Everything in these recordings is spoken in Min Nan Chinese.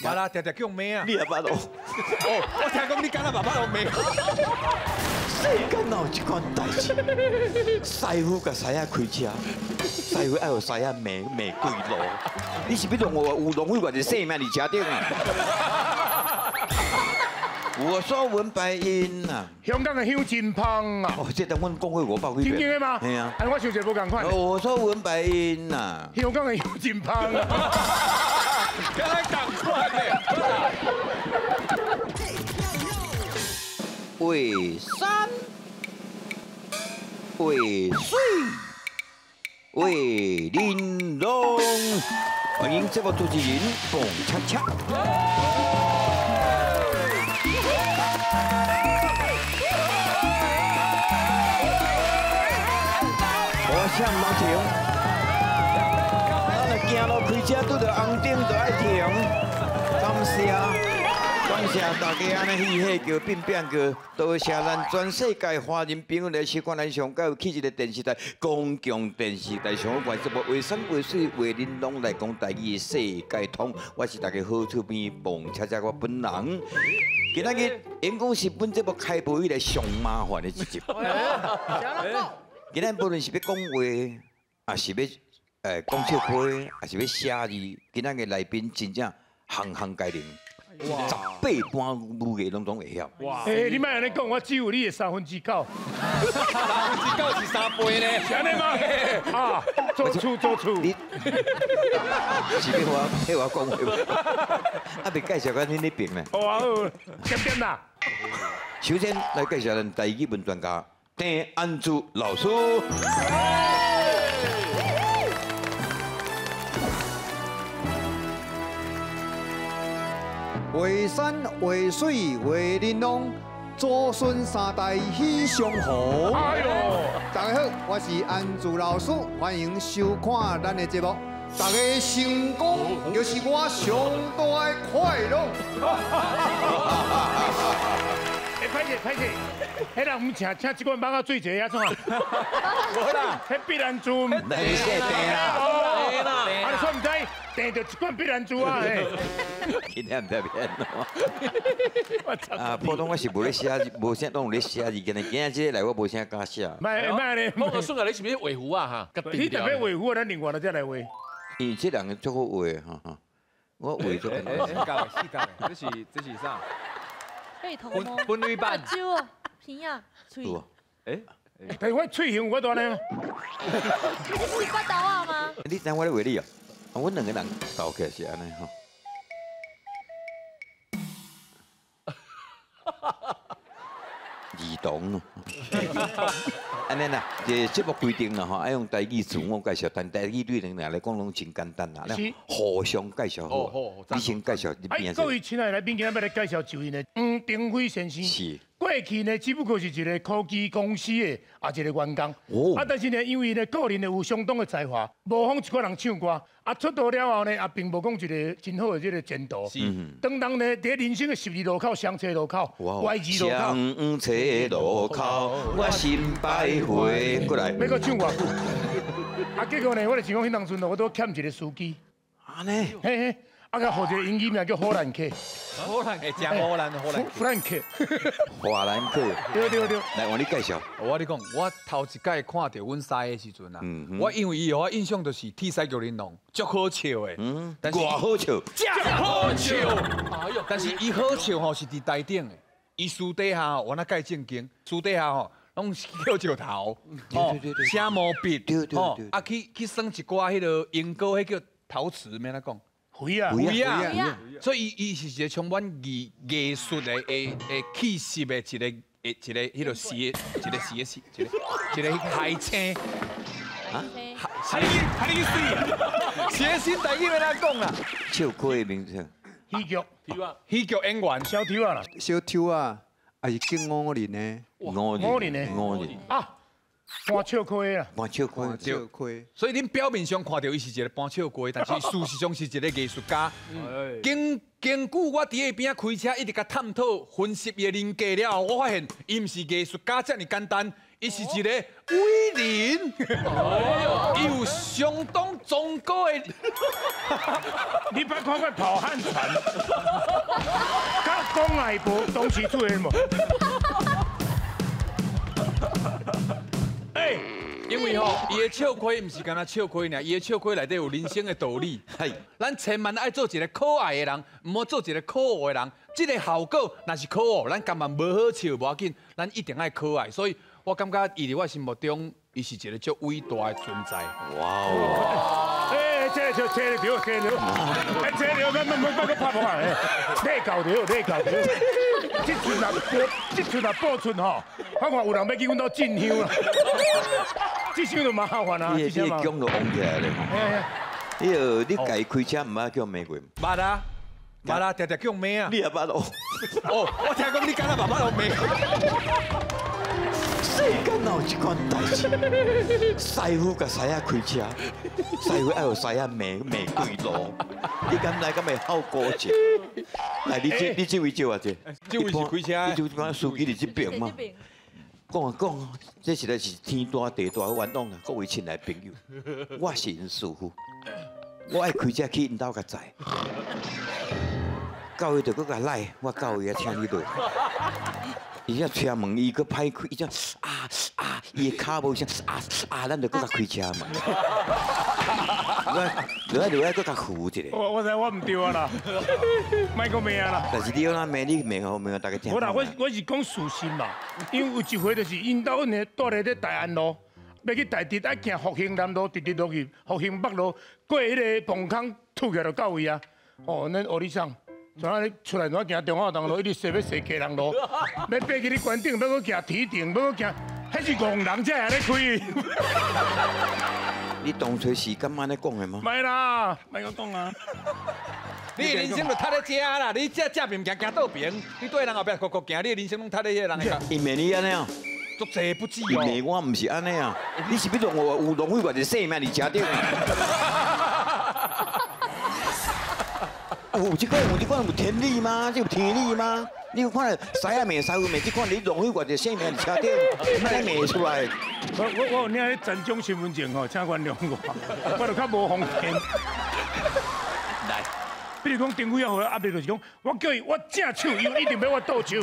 捌啦，常常叫罵啊。你也捌哦？哦，我聽講你敢若嘛捌予罵。世間哪有這款代誌？師傅共師仔開車，師傅愛予師仔罵罵幾路。你是欲讓我有浪費偌濟性命佇車頂啊？我說文白音啊，香港的香真芳啊！哦，這當阮講過500幾遍。真正的嗎？係啊。哎，我想一個無仝款。我說文白音啊，香港的香真芳啊！敢若仝款的。畫山，畫水，畫玲瓏。歡迎節目主持人彭恰恰。我啥毋通停？咱若行路開車拄著紅燈就愛停。感謝，感謝大家按呢喜喜叫變變叫，多謝咱全世界華人朋友來收看咱上蓋有氣質的電視台公共電視台上好看節目《畫山畫水畫玲瓏》來講台語的世界通，我是大家好厝邊彭恰恰我本人。今仔日因講是本節目開播以來上麻煩的一集。今仔無論是欲講話，抑是欲講笑話，抑是欲寫字，今仔日來賓真正項項皆能，18般武藝攏總會曉。欸，你莫按呢講，我只有你的9/3。 9/3是3倍呢？是按呢嗎？啊，做厝做厝。你是欲我替我講話無？啊，未介紹到恁那邊呢？好啊好，點點啦。首先來介紹咱台語文專家鄭安珠老師。畫山畫水畫玲瓏，祖孫三代喜相逢。哎呦，大家好，我是安珠老師，歡迎收看咱的節目。大家成功就是我上大的快樂。欸，歹勢歹勢，彼人毋請請這款蠓仔水一个遐創啊？無啦，彼碧蘭珠。那你姓鄭啦？啊，你煞毋知訂著一罐碧蘭珠啊？今天毋知欲按怎。啊，普通話是無咧寫，無啥攏有咧寫字。今日今仔這個來，我無啥敢寫。莫莫咧，我順啊，你是毋是畫符啊？哈，你特別畫符啊，咱另外再來畫。伊這人足好畫哈哈，我畫足。四角的，四角的，這是啥？背頭毛。分類版。目睭哦，鼻仔，喙。欸。但是我喙型有我大呢。你是腹肚仔嗎？你知我咧畫你哦？阮兩個人鬥起來是按呢吼。兒童咯，按呢啦，這節目規定啦吼，愛用台語自我介紹，但台語對恁來講攏真簡單啦，互相介紹好。你先介紹你邊。各位親愛的來賓，今仔欲來介紹就是呢，黃登輝先生。是。過去呢，只不過是一個科技公司的啊一個員工。哦。啊，但是呢，因為呢個人呢有相當的才華，模仿一寡人唱歌。啊，出道了後呢，也並無講一個真好的這個前途。是。當當呢，佇人生的十字路口、雙岔路口、Y 字路口。雙岔路口，我心徘徊。過來。欲閣唱偌久？啊，結果呢，我就想講，彼當陣我拄欠一個司機。按呢？嘿嘿。啊，佮予一個英語名叫荷蘭客。荷蘭，欸，誠荷蘭，荷蘭。弗蘭克。華蘭克。對對對。來，換你介紹。我跟你講，我頭一擺看著阮師的時陣啊，我因為伊予我印象就是鐵獅玉玲瓏，足好笑的。嗯。偌好笑。誠好笑。哎呦！但是伊好笑吼是佇台頂的，伊私底下吼，我那蓋正經，私底下吼攏是叫石頭，對對對，寫毛筆，對對對，啊去耍一寡彼个英國彼叫陶瓷，欲按怎講？肥啊，肥啊，所以伊是一個充滿藝術的氣息的一個彼个時，一個時的一個海星。啊？海海水，寫新台語欲按怎講啦？笑虧的名字。喜劇，喜劇演員，小抽仔啦。小抽仔，也是敬五年的。五年的。五年。啊。搬笑亏啊！搬笑亏，笑亏。所以恁表面上看著伊是一個搬笑虧，但是事實上是一個藝術家。根據我佇伊邊仔開車，一直共探討分析伊的人格了後，我發現伊毋是藝術家遮爾簡單，伊伊是一个伟人，伊有相当崇高的。你捌看过跑旱船？佮讲爱婆同时出现无？哎，因为吼，伊的笑亏毋是干焦笑亏尔，伊的笑亏内底有人生的道理。咱千万爱做一个可爱的人，毋好做一个可恶的人。这个效果若是可恶，咱甘愿无好笑无要紧，咱一定爱可爱。所以我感觉伊伫我心目中，伊是一个足伟大的存在。哇哦！哎，这就这对，这对，哎，这对，咱咱咱咱拍无啊？礼教对，礼教对。这阵若播，这阵若播出吼，我看有人欲去阮兜进香啦。这箱就麻烦啊！你的姜都旺起来了。你个你家开车毋捌叫骂过？捌啊，捌啊，常常叫骂啊。你也捌哦？哦，我听讲你敢若嘛捌予骂。世间哪有这款代志？师傅共师仔开车，师傅爱予师仔骂骂对路，你敢来敢会好过节？来，你这位借偌济？这位是开车，你就讲司机伫这边吗？讲讲，这实在是天大地大，冤枉啊！各位亲爱朋友，我是𪜶师傅，我爱开车去𪜶兜共载，到位就阁共赖，我到位啊，请你落。而且车门伊阁歹开，伊只啊啊，伊的跤无声啊啊，咱就阁共开车门。落来落来，阁共扶一下。我知我毋对啊啦，莫阁骂啊啦。但是你按怎骂你骂好骂，大家听。无啦，我是讲事实嘛，因为有一回就是𪜶兜呢，蹛咧咧大安路，欲去大直爱行复兴南路，直直落去复兴北路，过彼个磅空吐起来就到位啊。哦，咱学你送。从仔出来，怎行中华东路，一直踅欲踅基隆路，欲爬去你关顶，欲阁行铁顶，欲阁行，彼是戆人才会按呢开。你当初是敢按呢讲的吗？莫啦，莫阁讲啊！你的人生就踢咧遮啦，你这正面行行倒边，你对人后壁国国行，你的人生拢踢咧彼个人的。伊骂你按呢哦？足济不止哦。伊骂我毋是按呢啊，你是欲浪我有浪费偌济生命伫车顶？有这款有这款有天理吗？这有天理吗？你有看师仔骂师傅骂，这款你浪费偌济生命伫车顶，安呢骂出来。我有领彼陈种身份证吼，请原谅我，我就较无方便。来，比如讲丁伟啊，阿伯就是讲，我叫伊我正手，伊一定欲我倒手。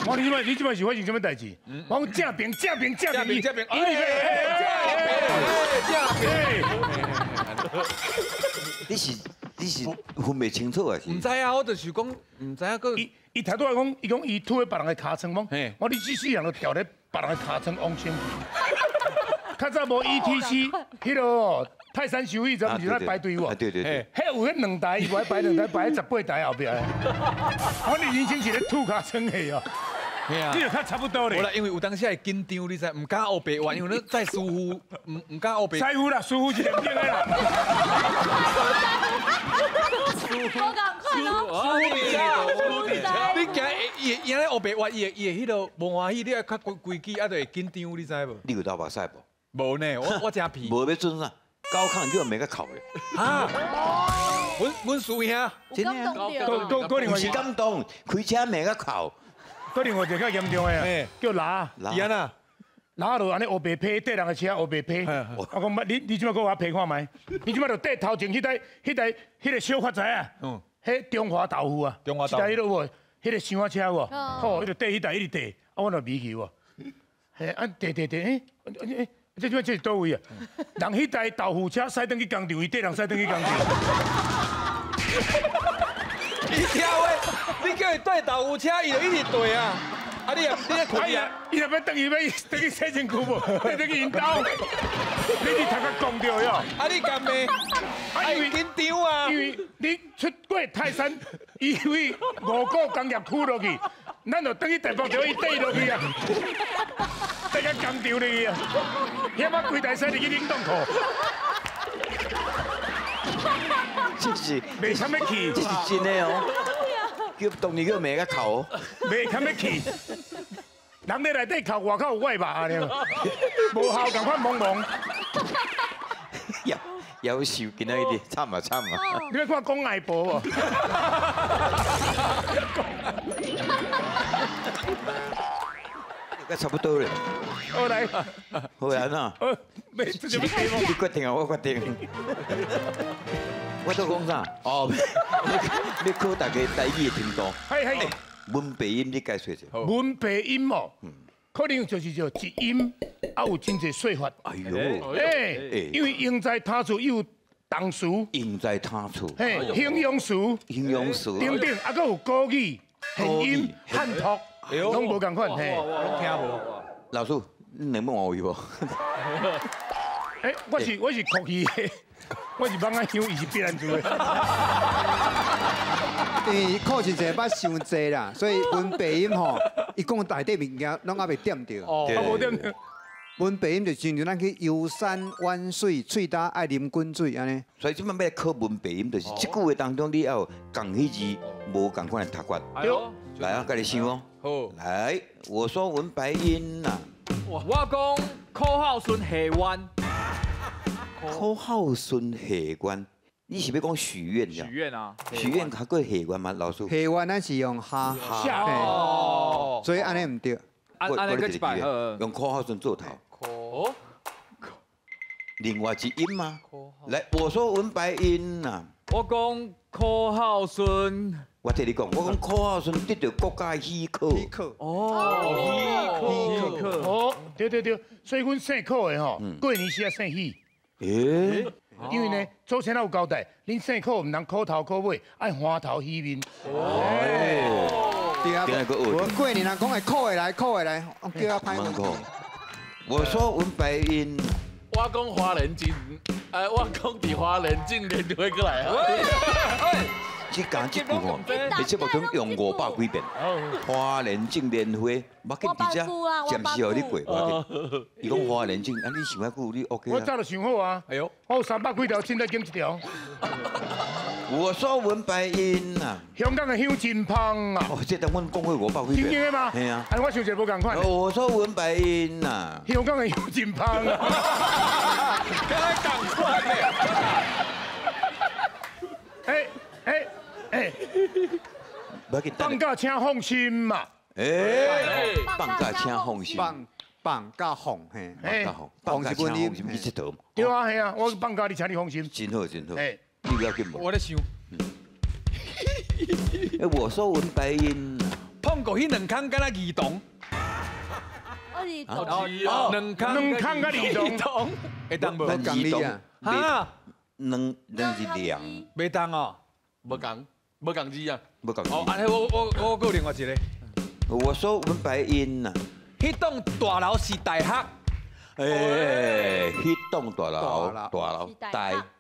我你这摆是发生啥物代志？我讲正边正边正边正边，伊正边正边。你是分袂清楚啊？毋知啊，我就是讲毋知影阁。伊头拄仔讲，伊讲伊吐咧别人的尻川，讲我你这世人都蹛咧别人的尻川往生去。较早无 ETC，彼个泰山收费站毋是咧排队有无？对对对。彼有彼两台，伊无爱排两台，排18台后壁。我你人生是咧吐尻川的哦。你就较差不多咧。无啦，因为有当时会紧张，你知，毋敢乌白话，因为你载师傅，毋敢乌白。师傅啦，师傅是认真的啦。无仝款哦，你行伊会伊咧乌白话，伊会伊会彼个无欢喜，你爱较规规矩，啊，就会紧张，你知无？你有流目屎无？无呢，我真皮。无欲做啥？高亢叫骂甲哭咧。啊！阮师兄，真的啊？毋是感动，开车骂甲哭。阁另外一个较严重的，叫拉。伊按怎？拉就按呢乌白批，缀人的车乌白批。我讲，你这摆阁予我批看觅？你这摆就缀头前彼台、彼台、彼个小发财啊，彼中华豆腐啊，中华豆腐，彼台彼个有无？彼个箱仔车有无？好，伊就缀彼台一直缀，啊，我就迷去无。嘿，啊，缀缀缀，欸，欸，这这是佗位啊？人彼台豆腐车驶转去工厂，伊缀人驶转去工厂。伊听话，你叫伊缀豆腐车，伊就一直缀啊。啊！你也你也困啊！伊若欲转去欲转去洗身躯无？欲转去𪜶兜？你伫头壳讲著哟！啊！你敢骂？啊！因为紧张啊！因为你出过泰山，伊为五股工业区落去，咱就转去台北，就伊缀落去啊！缀到工厂入去啊！遐摆规台驶入去冷冻库。这是袂堪欲去，这是真的哦。叫当年叫骂甲哭，袂堪欲去。人咧内底哭，外口有怪肉啊！无效，仝款懵懵。夭寿今仔日惨啊惨啊！你欲看讲爱婆无？个差不多了。好来，好啊，那。没，这就你决定啊，我决定。我都讲啥？哦，你考大家台语的程度。系系。文白音你解说一下。文白音哦，可能就是叫一音，啊有真济说法。哎呦，哎，因为用在他处有动词，用在他处，嘿，形容词，形容词，等等，啊，阁有国语、现音、汉读，拢无仝款，嘿，拢听无。老师，你能问我有无？哎，我是国语的，我是蠓仔乡，伊是必然族的。因为考试者捌伤济啦，所以文白音吼，伊讲内底物件拢犹未点著。哦，无点著。文白音就亲像咱去游山玩水，喙焦爱啉滚水按呢。所以这摆欲考文白音，就是这句话当中你要有仝彼字无仝款的读法。对。来啊，家己想哦。好。来，我说文白音呐。我讲苦孝顺下愿。苦孝顺下愿，你是欲讲许愿？许愿啊。许愿较过下愿吗？老师？下愿咱是用下下哦，所以按呢毋对。按呢阁一摆，用苦孝顺做头。哦。另外一音吗？来，我说文白音呐。我讲苦孝顺。我替你讲，我讲苦孝顺得到国家的许可。许可。哦，许可。哦，对对对，所以阮姓苦的吼，过年时啊姓许。欸，因为呢，祖先有交代，恁姓苦毋通苦头苦尾，爱欢头喜面。哦，对啊，我过年人讲会苦的来，苦的来，叫我歹苦。我说文白音，我讲花莲镇，哎，我讲伫花莲镇连会过来啊。这讲这句吼，你节目中用500几遍。花莲镇莲花，无紧伫遮，暂时予你过，无紧。伊讲花莲镇，啊，你想遐久，你 OK 啊？我早就想好啊。哎呦，我有300几条，凊彩拣一条。我说文白音啊，香港的香真芳啊。哦，这当阮讲过500几遍。真的吗？嘿啊。哎，我想一个无仝款。我说文白音啊，香港的香真芳啊。敢若仝款的。哎哎。哎，放假请放心嘛。哎，放假请放心。放假放嘿，放假请放心去𨑨迌。对啊，系啊，我放假你请你放心。真好，真好。哎，你不要紧无？我咧想。哎，我说文白音，碰过彼两空敢若儿童。儿童。两空两空甲儿童。会当无？儿童哈？两两是两。袂当哦。无仝，无仝字啊！无仝字。哦，按呢我阁有另外一个。我说文白音呐，彼栋大楼是大学。哎，彼栋大楼，大楼大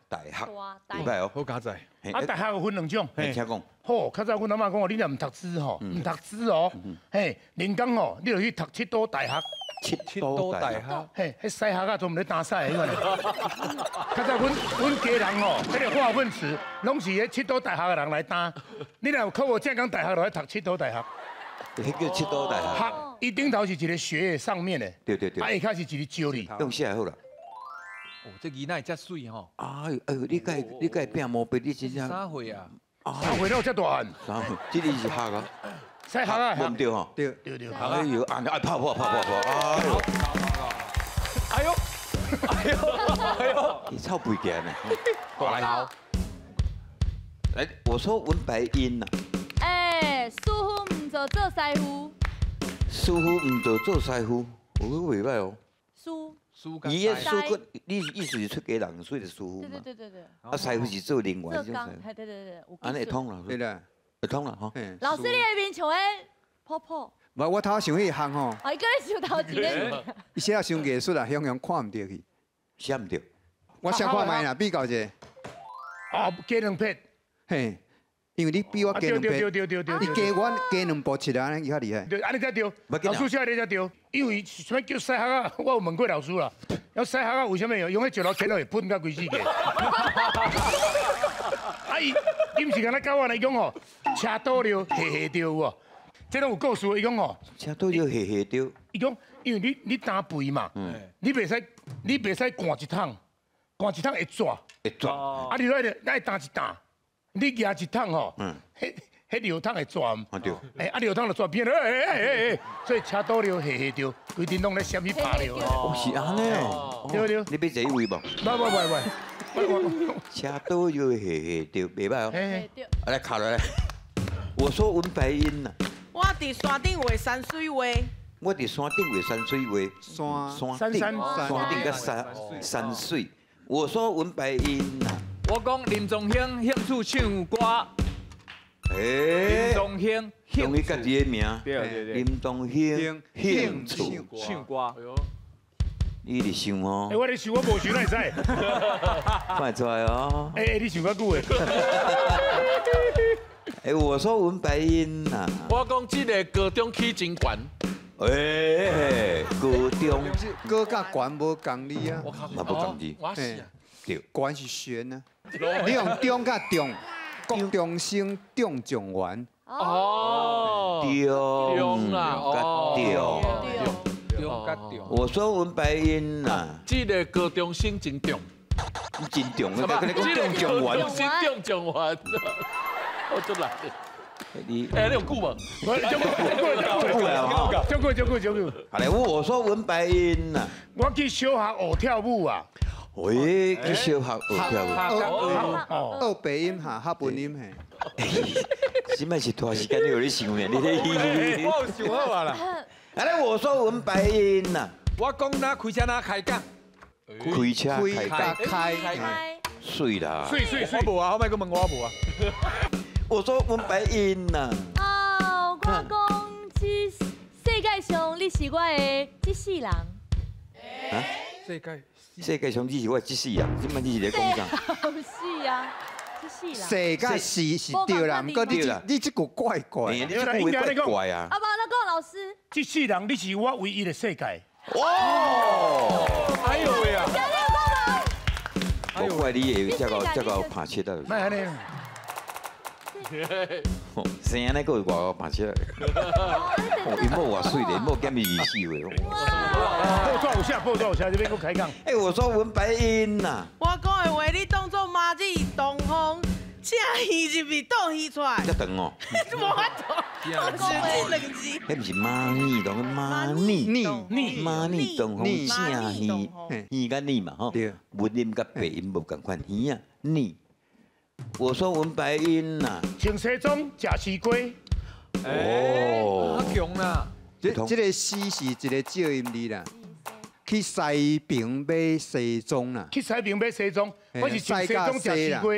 大学，明白哦？好佳哉。啊，大学有分两种。请讲。好，较早阮阿嬷讲哦，你若毋读书吼，毋读书哦，嘿，人工吼，你就去读七都大学。七都大学。嘿，彼屎学啊，专门咧担屎的彼款。较早阮家人吼，彼个化粪池拢是彼七都大学的人来担。你若有考无正港大学，就爱读七都大学。彼叫七都大学。学，伊顶头是一个学上面的。对对对。啊，下跤是一个石哩。用写好啦。哦，这囡仔遮媠吼。哎呦哎呦，你该变毛笔，你真正。啥岁啊？三岁了遮大汉。三岁，这个是学啊。使学啊，无毋对吼。对对对。哎呦，按爱拍破拍破破，哎呦，哎呦，哎呦，哎呦，你臭肥健呢？过来。来，我说文白音呐。哎，师傅毋做做师傅。师傅毋做做师傅，我袂歹哦。师。伊个师傅，你意思是出家人，所以是师傅嘛？对对对对对。啊，师傅是做另外一种师傅。对对对。按呢会通啦。对啦。会通啦吼。老师，你的面像彼泡泡。无，我头想彼项吼。啊，伊阁咧想头前个。伊写伤艺术啦，雄雄看毋著去。写毋著。我写看觅啦，比较者。啊，加两撇。嘿，因为你比我加两撇，你加我加两步七啊，按呢伊较厉害。对，按呢才对。老师写的才对，因为啥物叫屎学啊？我有问过老师啦。要屎学啊，为啥物用彼石头牵落会喷到规世界？啊伊，伊毋是敢若教我来讲吼，车倒了下下著有无？这拢有故事。伊讲吼，车倒了下下著。伊讲，因为你担肥嘛，你袂使掼一桶，掼一桶会逝。会逝。啊，你来爱担一担，你举一桶吼，彼彼尿桶会转。啊对。哎，啊尿桶就转偏了，哎哎哎哎，所以车倒尿下下着，规阵拢咧闪去拍尿。哦，是按呢哦。对对。你欲坐彼位无？无无无无。车倒尿下下著，袂歹哦。啊来卡落来。我说文白音呐。我伫山顶画山水画。我伫山顶画山水画。山顶山顶佮山山水。我说文白音呐。我讲林宗兴兴趣唱歌。哎。林宗兴用伊家己的名。对对对。林宗兴兴趣唱歌。你伫想哦。哎，我咧想，我无想，哪会知？看会出来哦。哎哎，你想较久的。哎，我说文白音呐。我讲这个高中起真悬。哎，高中。高佮悬无仝字啊。嘛无仝字。我是啊。对。悬是悬啊。你用中佮中，国中生中状元。哦。中啊，中。中佮中。我说文白音呐。这个高中生真中。真中，我跟你讲中状元。中生中状元。我出来。你哎，你有久无？久啊，足久足久足久。好嘞，我说文白音呐。我去小学学跳舞啊。喂，去小学学跳舞。学白音哈，学文音嘿。这摆是拖时间，你有咧想呢？你咧。我有想好啊啦。啊咧，我说文白音呐。我讲哪开车哪开讲。开车开讲。开。水啦。水水水。我无啊，我莫阁问我无啊。我说文白音呐。哦，我讲这世界上你是我的这世人。啊？世界。世界上你是我这世人，这摆你是咧讲啥？不是啊，这世人。世界是是对啦，毋过你这句怪怪。你这句怪怪啊！阿爸，那讲老师。这世人，你是我唯一的世界。哇！哎呦喂啊！我怪你会这个这个拍七啊！莫按呢。生按呢，阁有外个拍七。哦，𪜶某偌媠咧，某减伊24岁。报纸有写，报纸有写，这边阁开讲。哎，我说文白音呐。我讲的话，你当作马子东风，请鱼入去，倒鱼出来。遮长哦。无法度，我只这两字。彼毋是马尼东，马尼尼马尼东风，请鱼鱼佮尼嘛吼。文音佮白音无仝款，鱼啊尼。我说文白音呐。穿西装，食西瓜。哦，较强啦。这个西是一个借音字啦。去西平买西装啦。去西平买西装，我是穿西装食西瓜。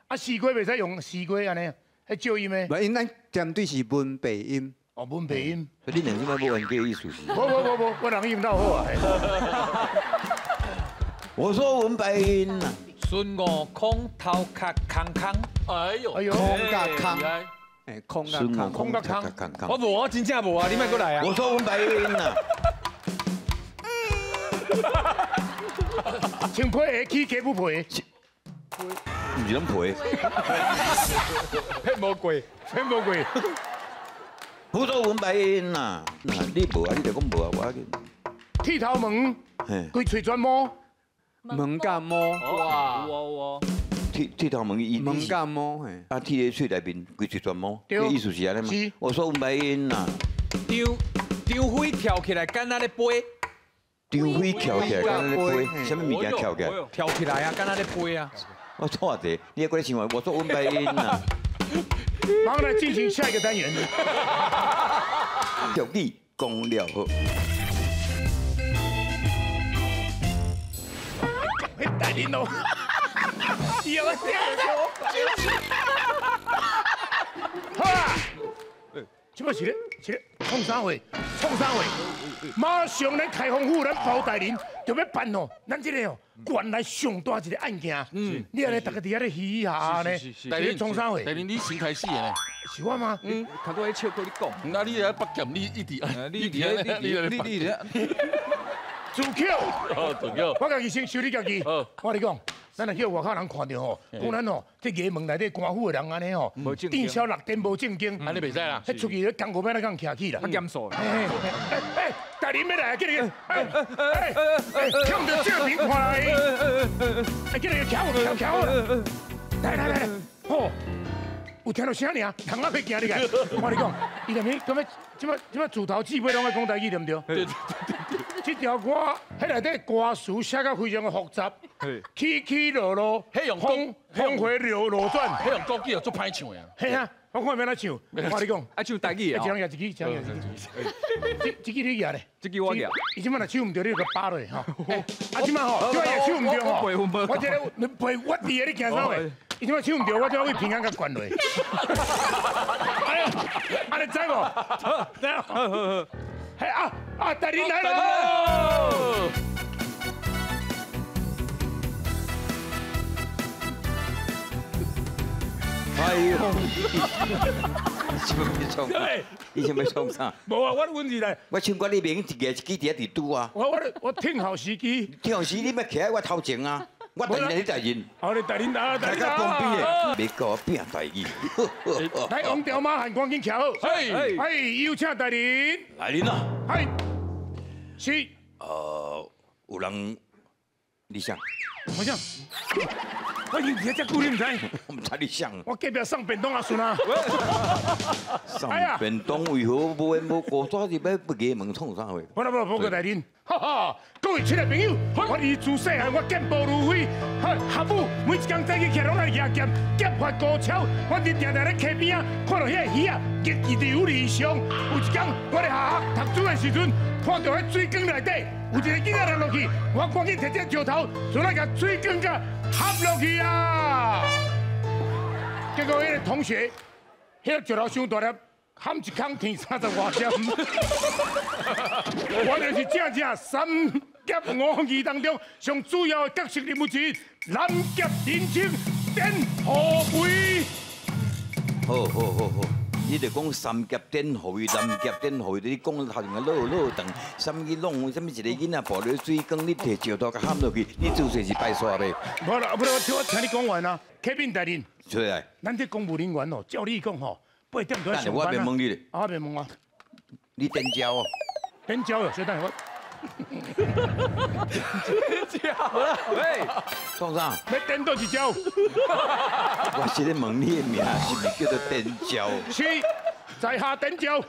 啊，西瓜袂使用西瓜按呢，彼借音的。无，𪜶咱针对是文白音。哦，文白音。所以你两这摆无冤家意思是？无无无无，我人已经斗好啊。我说文白音呐。孙悟空头壳空空。哎呦，哎呦，空甲空。哎，空甲空，空甲空。我无，我真正无啊！你莫阁来啊！我说文白音呐。穿皮鞋起鸡母皮。毋是拢皮。骗无过，骗无过。我说文白音呐，你无啊？你就讲无啊？我。剃头毛，规喙全毛。毛佮毛。哇哇哇！剃头毛伊毛佮毛嘿。啊，剃咧喙内面规喙全毛，你意思是按呢吗？我说文白音呐。张飞跳起来，敢若咧飞。张飞跳起来，敢若咧飞，啥物物件跳起来？跳起来啊，敢若咧飞啊！我错者，你还阁咧想我？我说文白音呐。马上来进行下一个单元。祝你讲了好。大林哦，有啊，好啦，这摆是咧，是咧创啥货？创啥货？马上咱开封府，咱包大人就欲办哦，咱这个哦，原来上大一个案件。嗯，你按呢，逐家伫遐咧嘻嘻哈哈呢。大人创啥货？大人，你先开始的呢？是我吗？嗯，头拄仔笑阁你讲，那你咧北剑，你一直，你你你你你。自巧，自巧，我家己先收你家己。我跟你讲，咱若叫外口人看著吼，讲咱吼，这衙门内底官府的人按呢吼，店小六电无正经，按呢袂使啦。彼出去咧江湖欲来共徛起啦。较严肃。哎哎，大人欲来，紧来，哎哎哎，抢著正面看来，哎，紧来，徛好，徛徛好。来来来，吼，有聽到聲爾，人仔欲行入來。我跟你講，伊踮彼感覺這擺自頭至尾攏愛講台語，對毋對？對。這條歌，彼內底歌詞寫甲非常的複雜，起起落落，峰峰迴路轉，彼用國語又足歹唱呀。係啊，我看欲按怎唱，我跟你講，愛唱台語啊。一人舉一支，一人舉一支。這支你舉咧？這支我舉。伊這擺若唱毋對，你就共扒落吼。啊，這擺吼，這擺也唱毋對吼。我這个你背我佇个，你驚啥話？伊這擺唱毋對，我這位平安共灌落。哎呀，按呢知無？知無？嘿啊啊！大人來了！哎呦！你想欲创？你想欲创啥？無啊，我阮是來。我唱歌你袂用一个一支伫遐伫拄啊。我聽候時機。聽候時你欲徛喺我頭前啊！我代認你代認。好，你代認啊，代認啊。大家講邊的，別甲我拼台語。來，王朝馬漢趕緊徛好。係。係，有請代認。來人啊！係。是。有人，你想？我想。我已經佇遮久，你毋知？我毋知你想。我隔壁送便當阿孫啊。送便當為何無緣無故抓入來不衙門創啥貨？好啦，好啦，報告大人，哈哈，各位親愛朋友，我自自細漢我健步如飛，學武每一工早起起來攏愛舉劍，劍法高超。我伫定定咧溪邊仔，看到彼個魚仔激起流離上。有一工我咧學校讀書的時陣，看到彼水缸內底有一個囡仔落去，我趕緊提這石頭，就來共水缸共合落去啊！結果彼個同學，彼個石頭傷大粒，含一空天30外針。我就是正正三俠五義當中上主要的角色人物之一，南俠林青典虎威。好好好好，你著講三俠典虎威，南俠典虎威，你講頭前個落落長，啥物弄，啥物一個囡仔抱咧水缸，你提石頭共含落去，你自細是拜煞咧。無啦，不啦，我聽你講完啊，啟稟大人。出來。咱這公務人員哦，照理講吼，8點就愛上班啊。我袂問你咧。啊，袂問我。你點招哦？點招哦，小等下我。点招啦，喂，创啥？欲点佗一招？我是咧问你的名是毋是叫做点招？是，在下点招。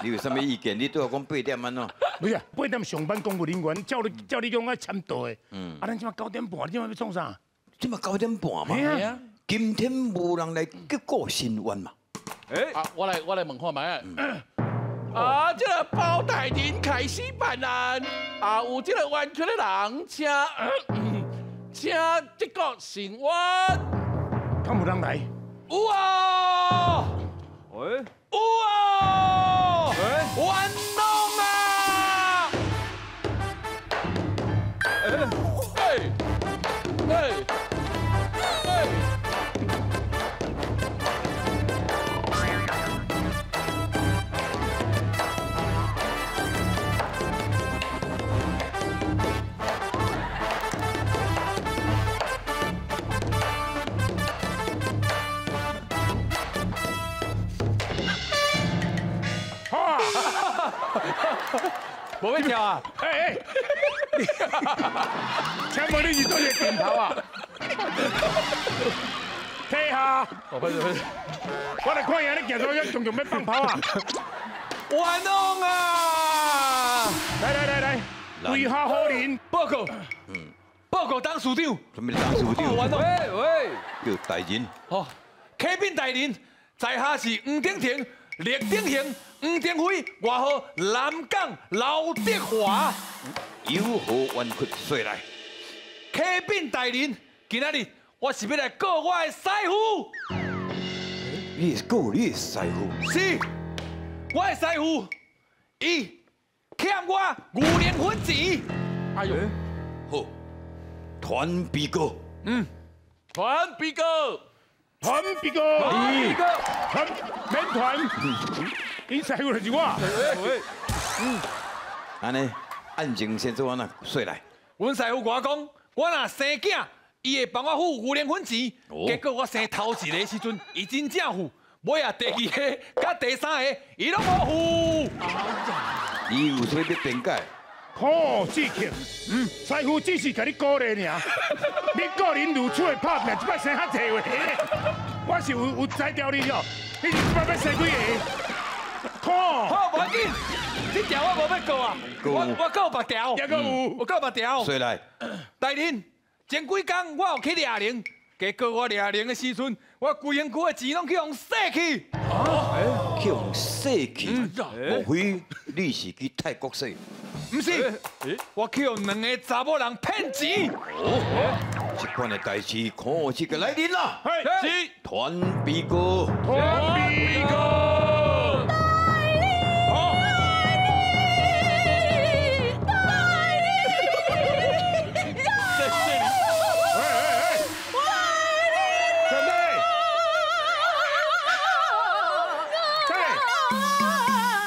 你有啥物意见？你对我讲8点按怎？不是，8点上班公务人员，照你讲爱签到的。嗯。啊，咱这马9点半，你这马欲创啥？这马9点半嘛。系啊。今天无人来结果申冤嘛？欸。啊，我来问看觅啊。啊，这个包大人开始办案，啊，有这个冤屈的人，请请这个申冤。敢有人来？有啊！喂，有啊！冤枉啊！哎哎哎！无欲跳啊！哎哎，请问你是佗一个镜头啊？退下！哦，歹势歹势，我来看伊按呢行出来，强强欲放炮啊！冤枉啊！来来来来，跪下好人，报告，报告董事长。什么董事长？冤枉！喂喂，叫大人。好，启禀大人，在下是黄鼎庭、赖鼎行、黄鼎辉，外号南港刘德华。有何冤屈说来？启禀大人，今仔日我是欲来告我的师父。你是告你的师父？是，我的师父，伊欠我牛奶粉钱。哎呦，好，团比哥。嗯，团比哥，团比哥，团免团，𪜶师父就是我。嗯，按呢，案情先做按怎说来？阮师父共我讲，我若生囝，伊会帮我付牛奶粉钱。结果我生头一个时阵，伊真正付；尾仔第二个、佮第三个，伊拢无付。你有啥欲辩解？好，志强，师父只是共你鼓励尔。你个人如此的拍拼，这摆生较济话。我是有宰掉你哦，你是这摆欲生几个？好，无要紧，这条我无欲告啊，我告别条，也阁有，我告别条。谁来？大人，前几工我有去掠龙，结果我掠龙的时阵，我规身躯的钱拢去予洗去。去予洗去？莫非你是去泰国洗？毋是，我去予两个查某人骗钱。哦，这款的代志，可这个来临啦。是。团比哥。团比哥。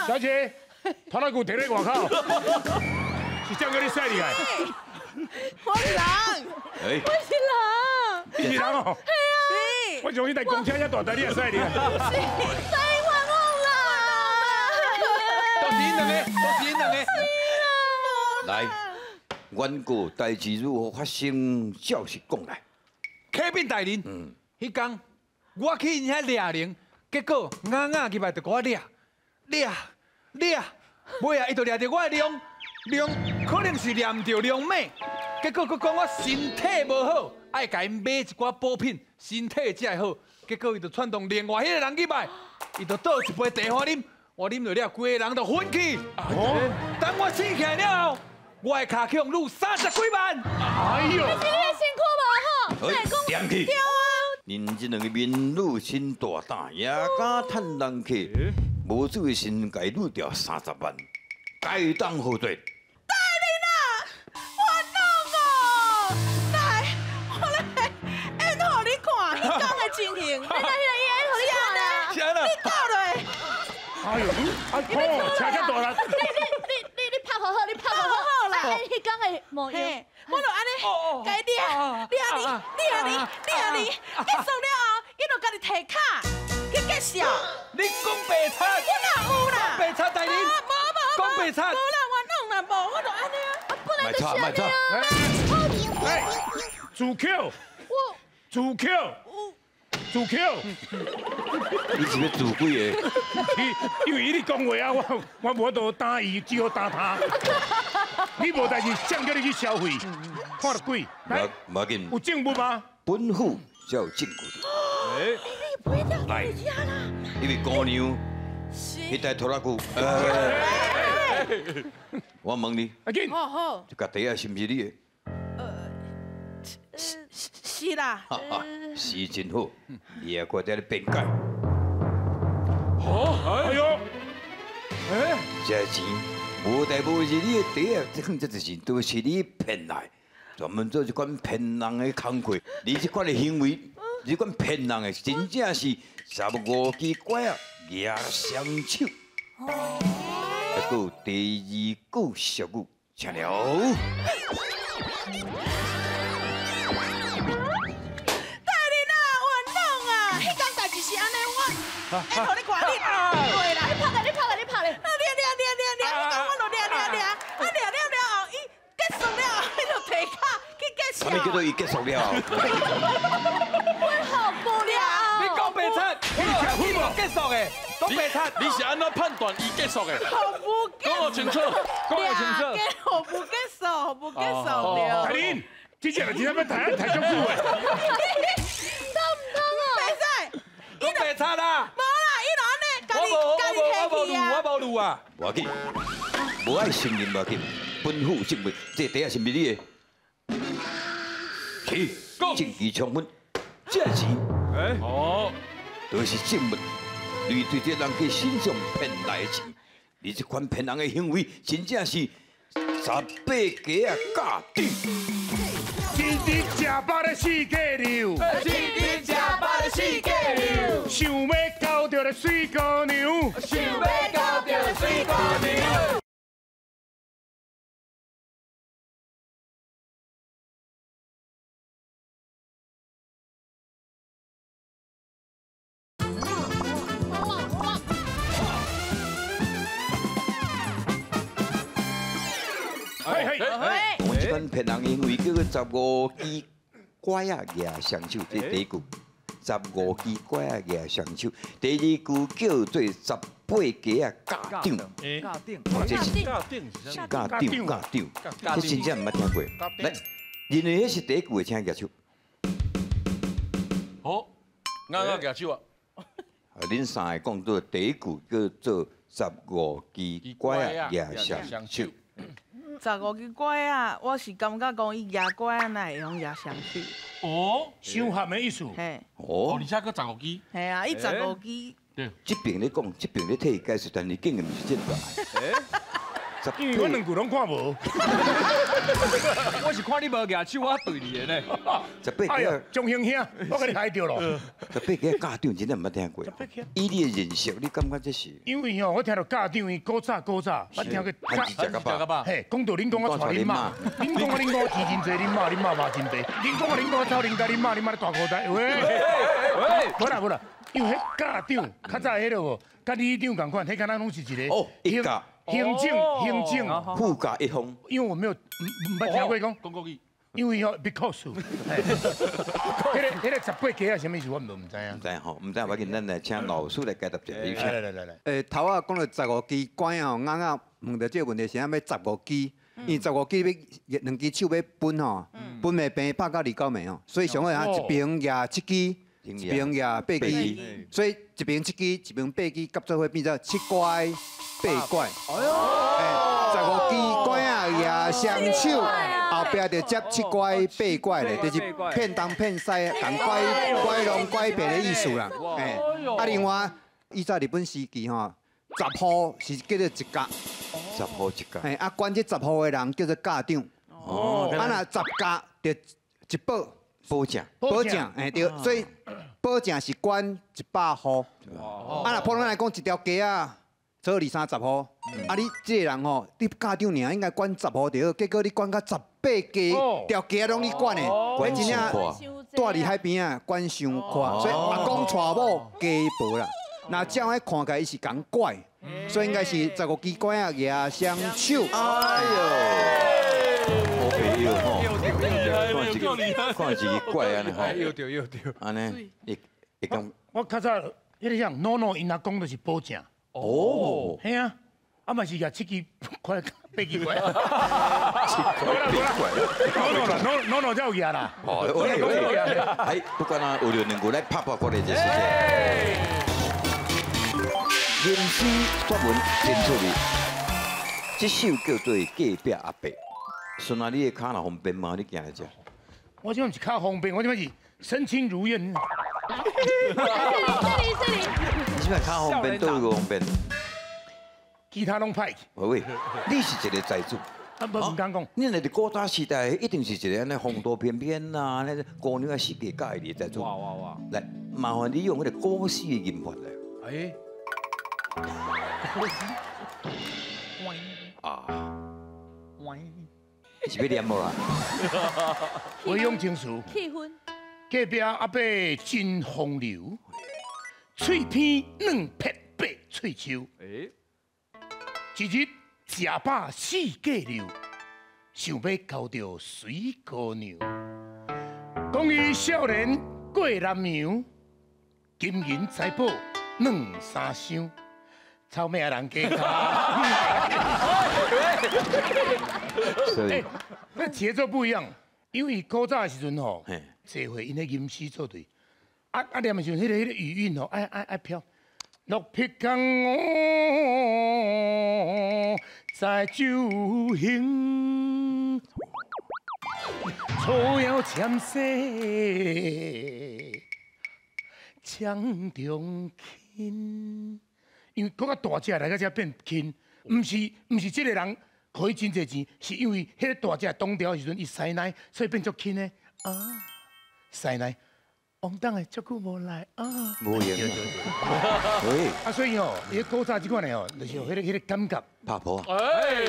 小姐，拖拉机停咧外口，是这样叫你驶入来？我是人，我是人，你是人哦？系啊，我从彼台公车遐大台，你也驶入来？是，太冤枉啦！都是𪜶两个，都是𪜶两个。来，原告代志如何发生，照实讲来。启禀大人，彼天我去𪜶遐掠龙，结果咬咬入来就予我掠掠。掠，尾啊，伊就掠著我的龙，龙可能是掠毋著龙尾，结果阁讲我身体无好，爱共𪜶买一寡补品，身体才会好。结果伊就串动另外彼个人入来，伊就倒一杯茶予我啉，我啉落了，规个人就昏去。等我醒起来了后，我的跤去予撸30几万。哎呦！你是你的身躯无好，哪会讲点去？对啊！恁这两个民女真大胆，也敢趁人客。无注意身家撸掉30万，该当何罪？大人啊，我弄哦，来，我来演予你看，彼讲的情形。来来来，伊演予你看啦。是按怎？你倒落。哎呦，啊，车遮大力。你拍好好，你拍好好啦。啊，彼讲的模样，我就按呢，共伊掠掠你，掠你，掠你，结束了后，伊就家己提卡。去结束。你讲白贼？我哪有啦？白贼大人，讲白贼。无啦，我弄啦，无，我就按呢啊。本来就是按呢啊。哎，自扣。我。自扣。自扣。你是欲自几个？因为伊咧讲话啊，我无法度担伊，只好担他。你无代志，谁叫你去消费？看著鬼。来，无要紧。有证物吗？本府才有证据。哎。来，因为姑娘，彼台拖拉机，我问你，这个袋仔是毋是你的？是啦。是真好，你也过伫咧辩解。好，哎呦，哎，这钱无代无志，你的袋仔，这放这济钱都是你骗来，专门做这款骗人的工课，你这款的行为。这款骗人的，真正是15支拐仔举双手。还阁有第二句俗语，请了。大人啊，冤枉啊！彼工代志是按呢，我会予你看你，对啦，你拍咧，你拍咧，你拍咧。啊，掠掠掠掠掠，彼工我就掠掠掠，啊掠了了后，伊结束了后，伊就提卡去结束。啥物叫做伊结束了后？你讲白贼，你无结束的，讲白贼，你是按怎判断伊结束的？讲我清楚，讲我清楚。服务结束，服务结束了。大人，这只就真正欲抬抬足久的。通唔通哦？袂使，讲白贼啦。无啦，伊就按呢，家己家己提去啊。我无录啊。无要紧，无爱承认无要紧，本府证物，这袋仔是毋是你的？是，证据充分，这钱。哎，好，就是证物，你对这人客身上骗来的钱，你这款骗人的行为，真正是18鸡仔教猪。一日食饱咧四界流，一日食饱咧四界流，想欲交著咧水姑娘，想欲交著水姑娘。我这款骗人行为叫做15支拐仔举双手，这第一句。15支拐仔举双手，第二句叫做18家仔家长。家长，这是家长是啥？家长，家长，这真正毋捌听过。来，认为彼是第一句的，请举手。好，啱啱举手啊！恁三个讲到第一句叫做15支拐仔举双手。 15支拐仔，我是感觉讲伊举拐仔哪会用举双手？哦，伤合的意思。嘿。哦，而且阁15支。嘿啊，伊15支。对。这边咧讲，这边咧替伊解释，但是竟然毋是这个。因为我两句拢看无。我是看你无举手，我对你的呢。 18哎呀，钟兴兄，我给你害著咯。 18个家长真正毋捌听过。以你的认识，你感觉这是？因为吼，我听到家长伊古早古早，我听过。食到饱。嘿，讲到恁讲我娶恁妈，恁讲我恁讲钱真济，恁妈恁妈嘛真济。恁讲我恁讲我走恁家，恁妈恁妈咧大裤袋。喂喂，无啦无啦，因为彼家长较早彼个无，佮里长仝款，彼敢若拢是一个。哦，一家。行政行政，富甲一方。因为我没有，毋捌听过讲。讲国语。因为吼，because，彼个18家仔啥物意思，我毋知影。毋知吼，毋知无要紧，咱来请老师来解答一下。来来来来。头仔讲到15支拐仔吼，啱啱问到这个问题是啥物15支？因为15支欲两支手欲分吼，分袂平，拍到二九暝吼，所以上好啊，一边举7支，一边举8支，所以一边7支，一边8支，合做伙变做7拐8拐。哎呦，15支拐仔举双手，后壁就接7拐8拐咧，就是骗东骗西，共拐拐龙拐变的意思啦。哎，啊，另外以前日本时期吼，10户是叫做一甲，10户一甲。嘿，啊，管这10户的人叫做家长。哦。啊，若10家就一保。保证。保证，嘿对，所以保证是管100户。哦。啊，若普通来讲，一条街仔。做二三十户，啊！你这个人吼，你家长尔应该管10户就好，结果你管到18家，条街拢你管的，你真正住伫海边啊，管伤宽，所以阿公娶某家婆啦。那照安看起来伊是共拐，所以应该是15支拐仔举双手。哎呦，好朋友吼，看一个拐按呢吼，又对又对，按呢，会会讲。我较早彼个啥，诺诺𪜶阿公就是保证。哦，嘿啊，啊嘛是举7支拐，8支拐。7拐8拐。诺诺诺才有举啦。哦，喂喂，哎，不管啊，有两句来拍拍过来就是。吟诗作文真趣味，这首叫做《隔壁阿伯》。孙啊，你的跤若方便吗？你行来遮。我这毋是跤方便，我这是身轻如燕。这里这里。你这跤方便，佗位方便？其他拢歹去。喂，你是一个财主。啊，无毋敢讲。你若伫古早时代，一定是一个按呢风度翩翩呐，那姑娘啊四界佮意你的财主。哇哇哇！来，麻烦你用彼个古诗的吟法来。哎。啊。是欲念无啦？我用情词。气氛。隔壁阿伯真风流，喙边软撇白喙鬚。一日食饱四界溜，想欲交著水姑娘。讲伊少年过南洋，金银财宝两三箱，臭命人家跤。所以，那节奏不一样，因为古早的时阵吼，坐会𪜶咧吟诗作对，啊啊念的时阵，彼个语韵吼，爱爱爱飘。落魄江在酒兴，草摇签西江中轻。因为阁较大只来到遮变轻，毋是这个人可以真济钱，是因为彼个大只当朝的时阵，伊师奶，所以变足轻的啊，师奶。王党的足久无来啊，无闲啊。喂，啊，所以吼，伊古早这款的吼，就是有彼个感觉。拍破啊！哎，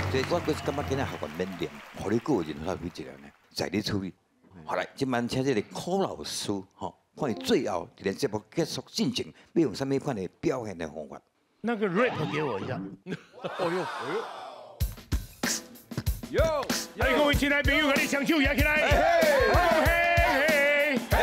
所以我阁是感觉今仔学员免念，予你个人发挥一下呢，在你处理。好来，这摆请这个柯老师吼，看伊最后伫咧节目结束进前，欲用啥物款的表现的方法？那个 rap 给我一下。哎呦，哎呦，哟，来，各位亲爱朋友，共你双手举起来。嘿，嘿，嘿，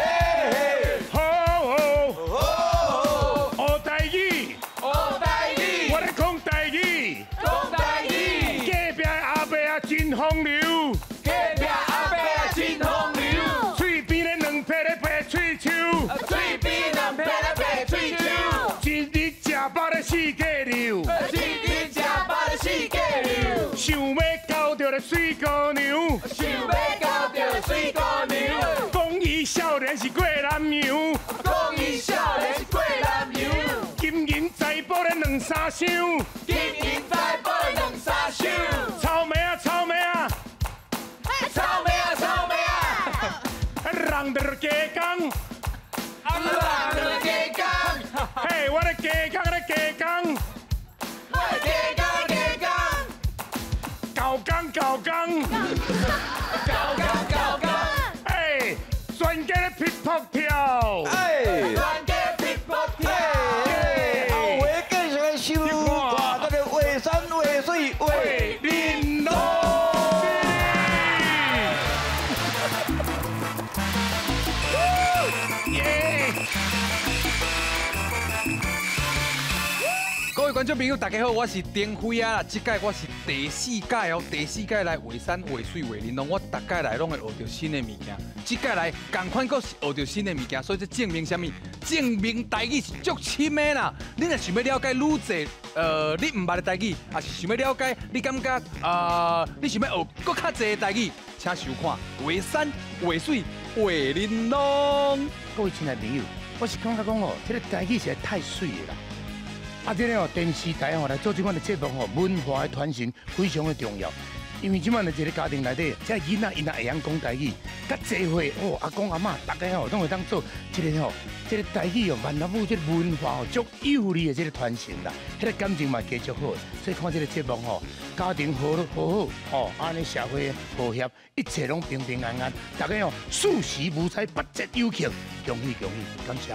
两三箱，金银财宝两三箱，草莓啊草莓啊，草莓啊草莓啊，人伫加工，人伫加工，嘿，我咧加工咧加工，我加工加工，搞工搞工，搞工搞工，哎，全家咧噼啪跳，哎，全家噼啪跳，后回继续来收看这个画山画水画玲珑。耶！各位观众朋友，大家好，我是丁辉啊啦。这届我是第四届哦，第四届来画山画水画玲珑，我逐届来拢会学著新的物件。这届来仝款，阁是学著新的物件，所以这证明啥物？证明台语是足深的啦。你若想欲了解愈济，你毋捌的台语，抑是想欲了解，你感觉你想欲学阁较济的台语，请收看画山画水画玲珑。各位亲爱的朋友，我是感觉讲哦，这个台语实在太媠的啦。啊，这个哦电视台吼来做这款的节目吼，文化的传承非常的重要。因为这摆的一个家庭内底，这囡仔𪜶若会晓讲台语，较济岁哦，阿公阿嬷逐家吼拢会当做这个吼，这个台语哦，闽南语这个文化吼，足有力的这个传承啦，彼个感情嘛加足好。所以看这个节目吼，家庭和和好吼，按呢社会和谐，一切拢平平安安，逐家吼四时无灾，八节有庆，恭喜恭喜，感谢。